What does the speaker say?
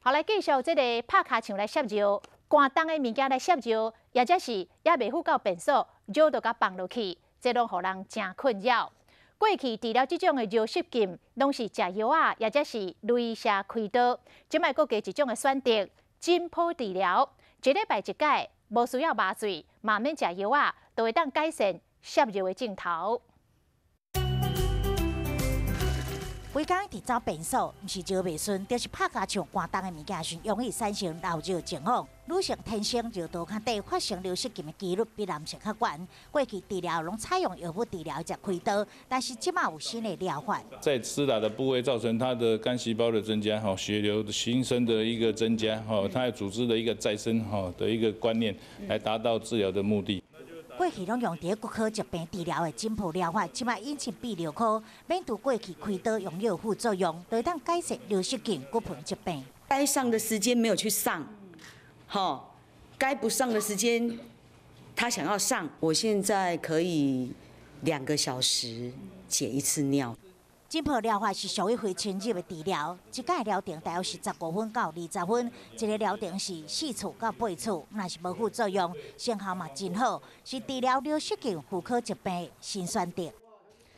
好，來繼續這个拍尻槍來泄尿，乾重的物件來泄尿，抑者是猶未赴到便所，尿就共放落去，這攏予人誠困擾。過去治療這種的尿失禁，攏是食藥仔，抑者是雷射開刀。這擺閣加一種的選擇，震波治療，一禮拜一擺，無需要麻醉，嘛免食藥仔，就會當改善泄尿的症頭。規工一直走便所，毋是尿袂順，就是拍尻槍乾重的物件時，容易產生漏尿情況。女性天生尿道較短，發生尿失禁的幾率比男性較懸。過去治療攏採用藥物治療，才開刀，但是這馬有新的療法。在施打的部位造成它的幹細胞的增加，吼，血流新生的一個增加，吼，它的組織的一個再生，吼的一個觀念，來達到治療的目的。過去攏用佇骨科疾病治療的震波療法，這馬引進泌尿科，免除過去開刀用藥副作用，就會當改善尿失禁、骨盆疾病。該上的時間沒有去上，吼，該不上的時間，他想要上。我現在可以2個小時解一次尿。震波療法是屬於非侵入的治療，一擺療程大約是15分到20分，一个療程是四次到八次，若是無副作用，成效嘛真好，是治療尿失禁婦科疾病的新選擇。